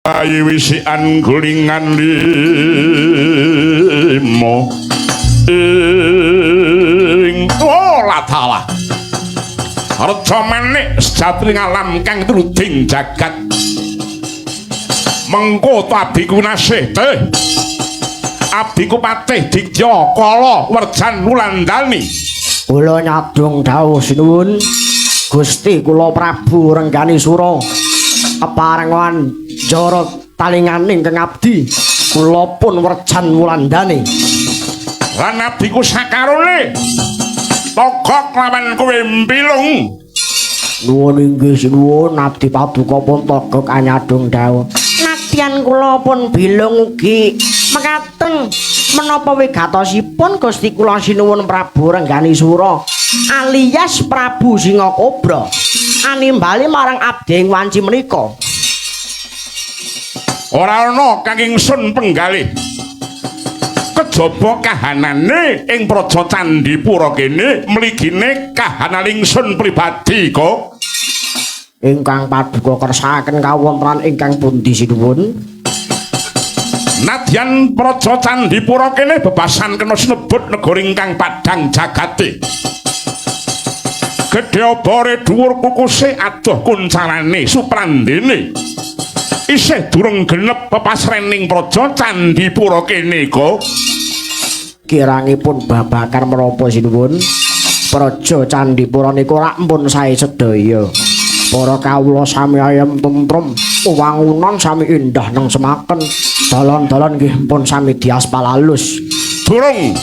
Ayi wisikan gulingan limo ing oh latalah reca manik sejati alam kang truding jagat mengko abdiku nasih teh abdiku patih dikya kala werjan wulandani. Kula nyadong dawuh sinuwun Gusti kula Prabu Renggani Sura keparengan jara talinganing kang abdi kula pun werjan wulandani. Lan abdiku sakarone togok lawan kowe mbilung. Nuwun inggih sinuwun, abdi paduka pun togok anyadong dawuh. Nadyan kula pun bilung ugi mekaten menapa wigatosipun Gusti kula sinuwun Prabu Renggani Sura alias Prabu Singakobra animbali marang abdi ing wanci menika. Ora ana kang ingsun penggalih kejaba kahanane ing Praja Candipura kene mligine kahanan ingsun pribadi kok. Ingkang paduka kersakaken kawontenan ingkang pundi sinuwun? Nadyan Praja Candipura kene bebasan kena sinebut negara ingkang padhang jagate. Gedhe obore dhuwur kukuse adoh kuncarane suprandene. Isih durung genep pepasrening Praja Candipura kene kok. Kirangipun babagan menapa sinuwun? Praja Candipura niku rak mpun sae sedaya. Para kawula sami ayem tentrem, wangunan sami indah neng semaken. Dalan-dalan nggih pun sami diaspal alus. Durung.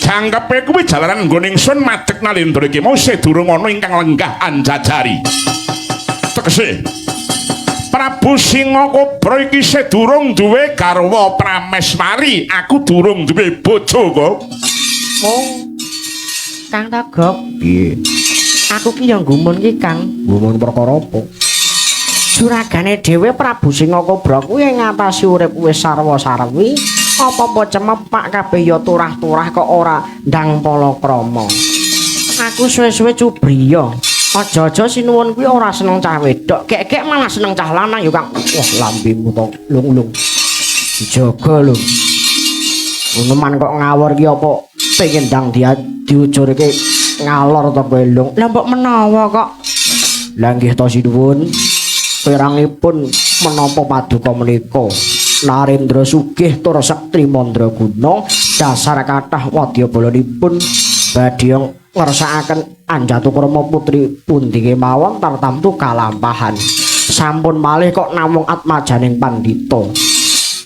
Jangkepe kuwi jalaran nggone ingsun madeg nalendra iki mau isih durung ana ingkang lenggah anjajari. Tegese Prabu Singakobra iki isih durung duwe garwa prameswari, aku durung duwe bojo kok. Oh. Kang Togok. Piye? Aku ki ya gumun ki, Kang. Gumun perkara apa? Juragane dhewe Prabu Singakobra kuwi ngatasi urip wis sarwa-sarwi, apa-apa cemepak kabeh ya turah-turah kok ora ndang palakrama. Aku suwe-suwe cubriya. Aja-aja sinuwun kuwi ora seneng cah wedok, gek-gek malah seneng cah lanang ya, Kang. Wah, lambemu to lung-lung. Dijaga lho. Neman kok ngawur ki apa pengen ndang dia diujurke ngalor to kowe lung. Lah mbok menawa kok. Lah nggih to sinuwun. Pirangipun menapa paduka menika Narendra sugih tur sektri mandraguna dasar kathah wadyabalanipun badhe ngersakaken anjatukrama putri pundi kemawon tartamtu kalampahan. Sampun malih kok namung atmajaning pandhita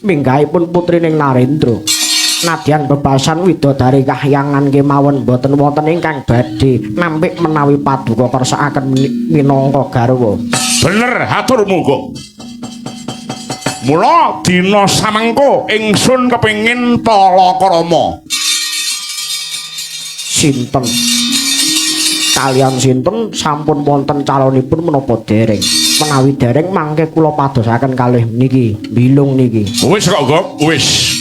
minggahipun putrining Narendra. Nadyan bebasan widodari kahyangan kemawon boten wonten ingkang badhe nampik menawi paduka kersakaken minangka garwa. Bener haturmu kok. Mula dina samengko ingsun kepengin palakrama. Sinten? Kalian sinten sampun wonten calonipun menapa dereng? Menawi dereng mangke kula padosaken kalih niki, bilung niki. Wis kok, Gok, wis.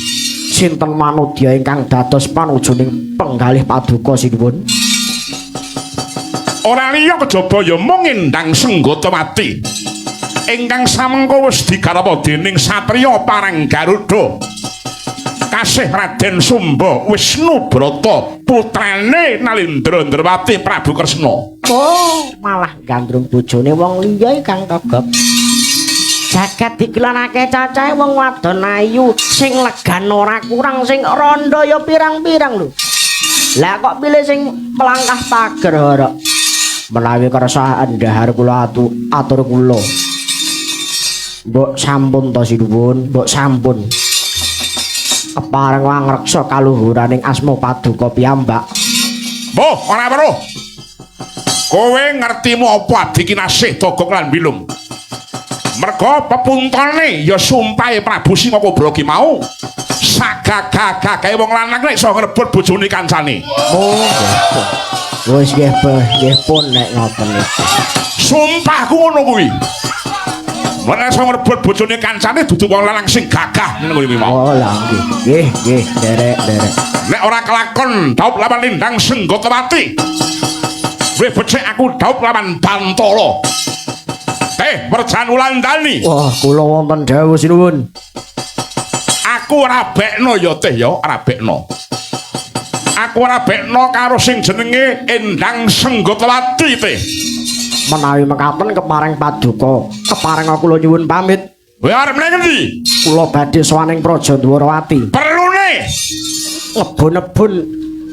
Sinten manudya ingkang dados panujuning penggalih paduka sinuwun? Ora liya kejaba ya mung Endang Senggatawati. Ingkang samengko wis digarapa dening satriya Parang Garuda. Kasih Raden Sumba Wisnu Brata putrane Nalendra Ndrawati Prabu Kresna. Oh, malah gandrung bojone wong liya Kang Togok. Jagat digelanake cacahe wong wadon ayu sing legan ora kurang sing rondo ya pirang-pirang lho. Lah kok pilih sing melangkah pager horok. Menawi kersa ndahar kula atur kula. Mbok sampun to sinuwun, mbok sampun. Kepareng wangreksa kaluhuraning asma paduka piyambak. Mbah, ora weruh. Kowe ngertimu apa abdi kinasih Togok lan Bilung? Merga pepuntone ya sumpahe Prabu Singakobra ki mau sagagah-gagahe wong lanang nek iso ngrebut bojone kancane. Oh, nggih. Wis nggih, nggih pun nek ngoten niku. Sumpahku ngono kuwi. Nek iso ngrebut bojone kancane dudu wong lanang sing gagah ngono kuwi mau. Oh, lah nggih. Nggih, nggih, derek-derek. Nek ora kelakon dhaup lawan Lindang Senggatawati. Wis becik aku dhaup lawan Bantala. Teh Werjan Wulandani. Wah, kula wonten dawuh sinuwun. Aku ora bekno ya Teh ya, ora bekno. Aku ora bekno karo sing jenenge Endang Senggotawati Teh. Menawi mekaten kepareng paduka, kepareng kula nyuwun pamit. Kowe arep nang ngendi? Kula badhe sowan ing Praja Dwarawati. Perlune ngebun-ebun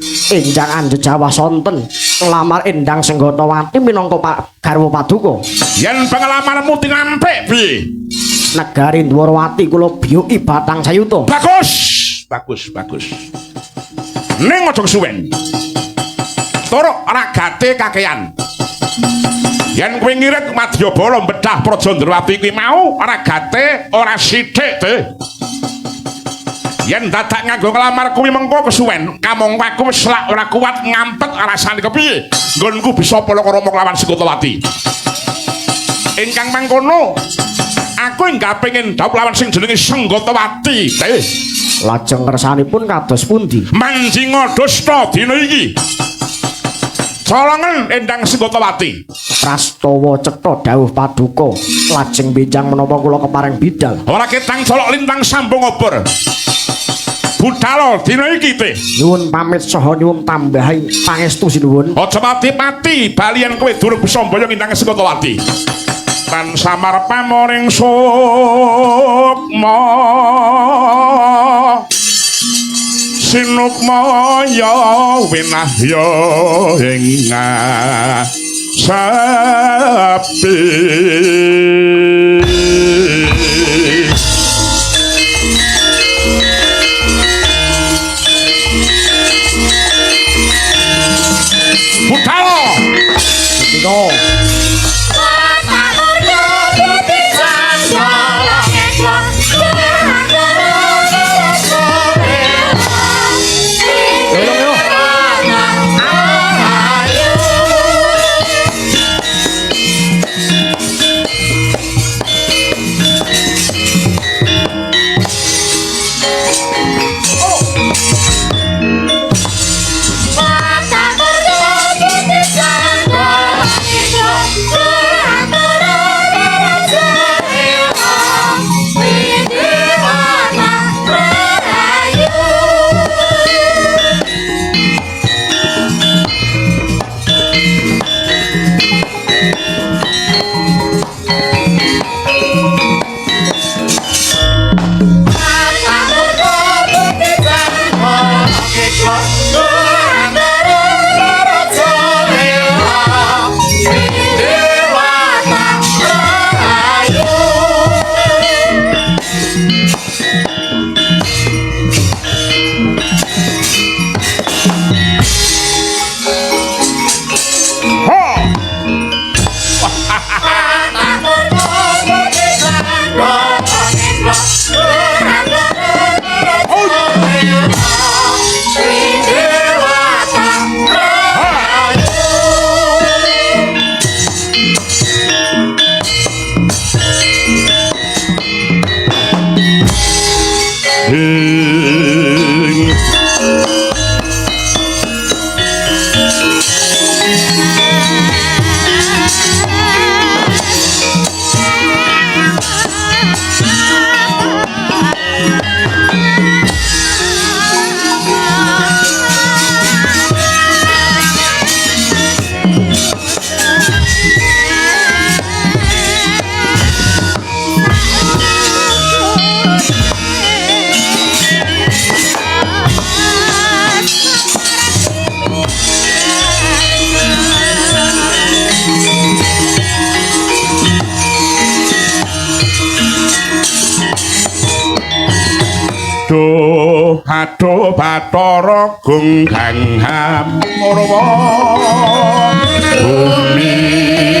Enjang Anjejawah sonten nglamar Endang Senggotawati minangka garwa paduka. Yen pengalamanmu tinampik piye? Negari Dwarawati kula biyuki batang sayuta. Bagus, bagus, bagus. Ning aja kesuwen. Turuk ragate kakean. Yen kowe ngirit madyabala bedah Praja Ndrawati kuwi mau ragate ora sithik Teh. Yen dadak nganggo nglamar kuwi mengko kesuwen, kamangka aku wis lak ora kuat ngampet rasane kepiye. Nggonku bisa palakrama kelawan Senggotawati. Ingkang mangkono, aku enggak pengen dhaup lawan sing jenenge Senggotawati, Teh. Lajeng kersanipun kados pundi? Manjinga dusta dina iki. Colongen Endang Senggotawati. Prastawa cetha dawuh paduka. Lajeng benjang menapa kula kepareng bidal. Ora ketang colok lintang sambung obor. Budhalo dina iki Teh. Nyuwun pamit saha nyuwun tambahi pangestu sinuwun. Aja pati-pati balian kowe durung bisa mboyong Endang Senggotawati. Tan samar pamoring sukma sinukmaya winahya ing sepi. Budhalo Ngendika. Aduh, aduh Bathara Gung Kang Hamurwa bumi.